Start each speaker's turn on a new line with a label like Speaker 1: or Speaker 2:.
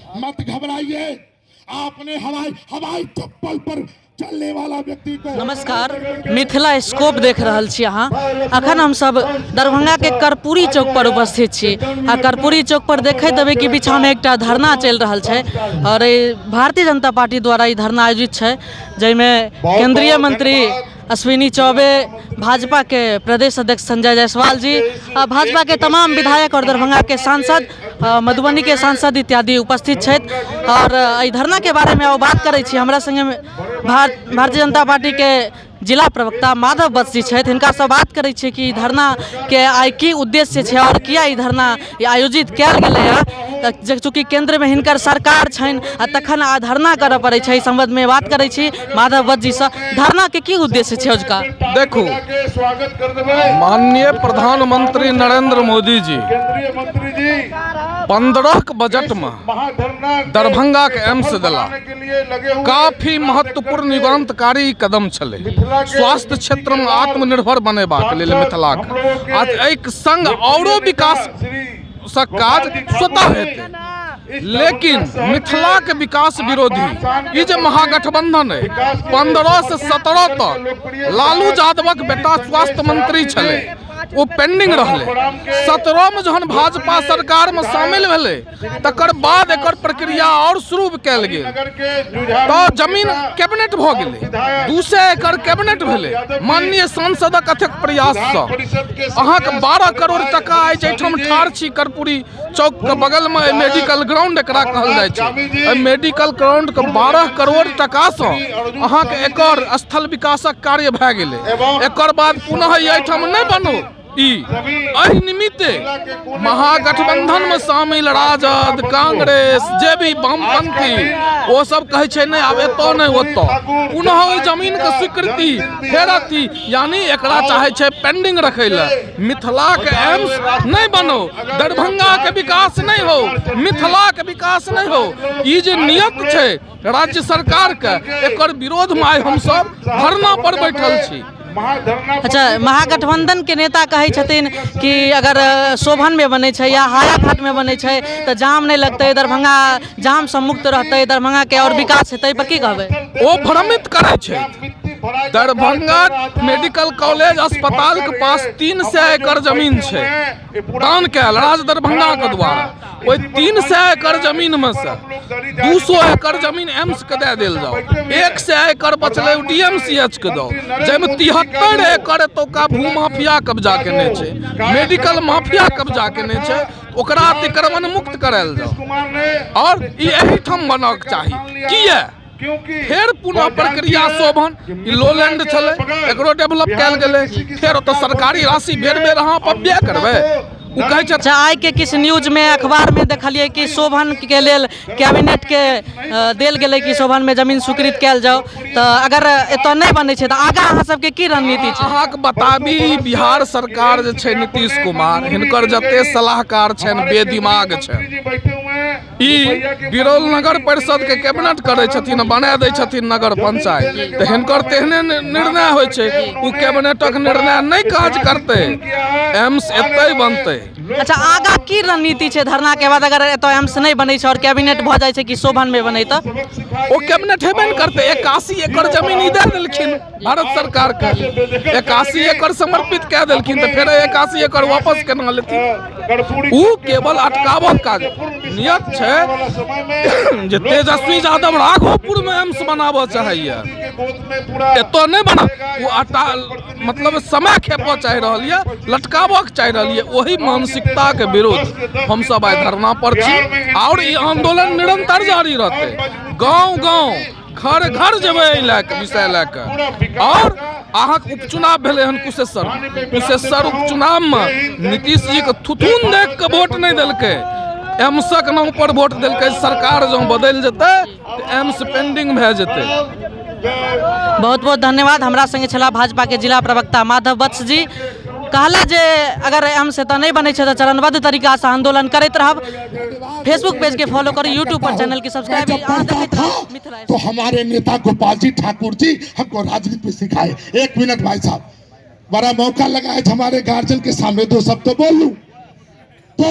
Speaker 1: मत घबराइए। आपने हवाई हवाई चप्पल पर चलने वाला व्यक्ति को।
Speaker 2: नमस्कार, मिथिला स्कोप देख रहल छी अहाँ। अखन हमसब दरभंगा के कर्पूरी चौक पर उपस्थित छी आ कर्पूरी चौक पर देखैत हेबै कि पीछामे एकटा धरना चलि रहल छै और ई भारतीय जनता पार्टी द्वारा ई धरना आयोजित छै, जाहिमे केंद्रीय मंत्री अश्विनी चौबे, भाजपा के प्रदेश अध्यक्ष संजय जायसवाल जी आ भाजपा के तमाम विधायक और दरभंगा के सांसद, मधुबनी के सांसद इत्यादि उपस्थित छथि। और एहि धरना के बारे में आओ बात करै छी। हमरा संगे भारतीय जनता पार्टी के जिला प्रवक्ता माधव वत्स जी छथि, हिनकासँ बात करै छी कि धरना के आइ की उद्देश्य छै और किया ई धरना आयोजित कयल गेलैए। तऽ चूँकि केन्द्रमे हिनकर सरकार छनि आ तखन आ धरना करऽ पड़ै छै, एहि सम्बन्धमे बात करै छी माधव वत्स जीसँ। धरनाके की उद्देश्य छै अजुका?
Speaker 3: देखू, माननीय प्रधानमंत्री नरेंद्र मोदी जी 15 के बजटमे दरभंगाके एम्स देला, काफी महत्वपूर्ण युगांतकारी कदम छलै स्वास्थ्य क्षेत्रमे आत्मनिर्भर बनेबाक लेल मिथिलाके, आ एहिके संग औरो विकास सँ काज स्वतः हेतै। लेकिन मिथिलाके विकास विरोधी ई जे महागठबंधन अइ, 15 से 17 तक लालू यादवक बेटा स्वास्थ्य मंत्री छलै, ओ पेंडिंग रहलै। 17मे जहन भाजपा सरकारमे शामिल भेलै, तकर बाद एकर प्रक्रिया आओर शुरू कयल गेल तऽ जमीन कैबिनेट भऽ गेलै। 200 एकड़ कैबिनेट भेलै माननीय सांसदक अथक प्रयाससँ। अहाँके 12 करोड़ टका आइ जाहिठाम ठाढ़ छी, कर्पूरी चौकके बगलमे मेडिकल ग्राउंड एकरा कहल जाइ छै, एहि मेडिकल ग्राउंडके 12 करोड़ टकासँ अहाँके एकर स्थल विकासक कार्य भए गेलै। एकर बाद पुनः एहिठाम नहि बनू, ई एहि निमित्ते महागठबंधनमे शामिल राजद, कांग्रेस, जे भी वामपंथी, ओ सब कहै छै नहि, आब एतऽ नहि ओतऽ, पुनः ओहि जमीनके स्वीकृति फेर अथी, यानी एकरा चाहै छै पेंडिंग रखै लए। मिथिलाके एम्स नहि बनो, दरभंगाके विकास नहि हो, मिथिलाके विकास नहि हो, ई जे नियत छै राज्य सरकारके, एकर विरोधमे आइ हमसब धरना पर बैठल छी।
Speaker 2: अच्छा, महागठबंधन के नेता कहै छथिन कि अगर शोभनमे बनै छै या हायाघाटमे बनै छै तऽ जाम नहि लगतै, दरभंगा जामसँ मुक्त रहतै, दरभंगाके आओर विकास हेतै। पर की कहबै?
Speaker 3: ओ भ्रमित करै छै। दरभंगा मेडिकल कॉलेज अस्पतालके पास 300 एकड़ जमीन छै दान कयल राज दरभंगाके द्वारा। ओहि 300 एकड़ जमीनमे से 200 एकड़ जमीन एम्सके दए देल जाओ, 100 एकड़ बचलै ओ डी एम सी एच के दो, जाहिमे 73 एकड़ एतुका भूमाफिया कब्जा केने छै, मेडिकल माफिया कब्जा केने छै, ओकरा अतिक्रमण मुक्त करायल जाओ और ई एहिठाम बनक चाही। किया फेर पुनः प्रक्रिया शोभन? ई लोलैंड छलै, एकरो डेवलप कयल गेलै, फेर ओतऽ सरकारी राशि बेर बेर अहाँ अपव्यय करबै? ओ कहै छथि।
Speaker 2: अच्छा, आइ के किछु न्यूजमे, अखबारमे देखलियै कि शोभन के लेल कैबिनेट के देल गेलै कि शोभनमे जमीन स्वीकृत कयल जाउ। तऽ अगर एतऽ नहि बनै छै तऽ आगाँ अहाँ सबके की रणनीति छै?
Speaker 3: अहाँके बताबी, बिहार सरकार जे छै नीतीश कुमार, हिनकर जते सलाहकार छनि बेदिमाग छनि। ई बिरौल नगर परिषद के कैबिनेट करै छथिन, बना दै छथिन नगर पंचायत, तऽ हिनकर तेहने निर्णय होइ छै। ओ कैबिनेटक निर्णय नहि काज करतै, एम्स एतै बनतै।
Speaker 2: अच्छा, आगाँ की रणनीति छै धरना के बाद? अगर एतऽ एम्स नहि बनै छै और कैबिनेट भऽ जाइ छै कि शोभन मे बनै, तऽ
Speaker 3: ओ कैबिनेट हेबे नहि करतै। 81 एकड़ जमीन ई दए देलखिन भारत सरकार के, 81 एकड़ समर्पित कए देलखिन, तऽ फेर 81 एकड़ वापस केना लेथिन? ओ केवल अटकाबक काज नियत छै जे तेजस्वी यादव राघोपुर मे एम्स बनाबऽ चाहैया, एतऽ नहि बना। ओ अटा मतलब समय खेपऽ चाहि रहल यऽ, लटकाबऽ चाहि रहल यऽ। ओहि मानसिकताके विरुद्ध हमसब आइ धरना पर छी आओर ई आंदोलन निरंतर जारी रहतै। गाँव गाँव, घर घर जेबै एहि लए कऽ, विषय लए कऽ। आओर अहाँके उपचुनाव भेलै हन कुशेश्वर, कुशेश्वर उपचुनावमे नीतीश जीके थुथुन देख कऽ वोट नहि देलकै, एम्सक नाम पर वोट देलकै। सरकार जँ बदलि जेतै तऽ एम्स पेंडिंग भए जेतै।
Speaker 2: बहुत बहुत धन्यवाद। हमरा संगे छलाह भाजपा के जिला प्रवक्ता माधव वत्स जी। कहला जे अगर एम्स एतऽ नहि बनै छै तऽ चरणबद्ध तरीकासँ आंदोलन करैत रहब। फेसबुक पेज के फॉलो करू, यूट्यूब पर चैनल के
Speaker 1: मैं
Speaker 2: सब्सक्राइब।
Speaker 1: जब
Speaker 2: अहाँ
Speaker 1: पढ़ता
Speaker 2: देखैत
Speaker 1: था
Speaker 2: रहू मिथिला।
Speaker 1: तो हमारे नेता गोपाल जी ठाकुर जी हमको राजनीति में सिखाए। एक मिनट भाई साहब, बड़ा मौका लगा है हमारे गार्जियन के सामने दो शब्द तो बोल लूं। तो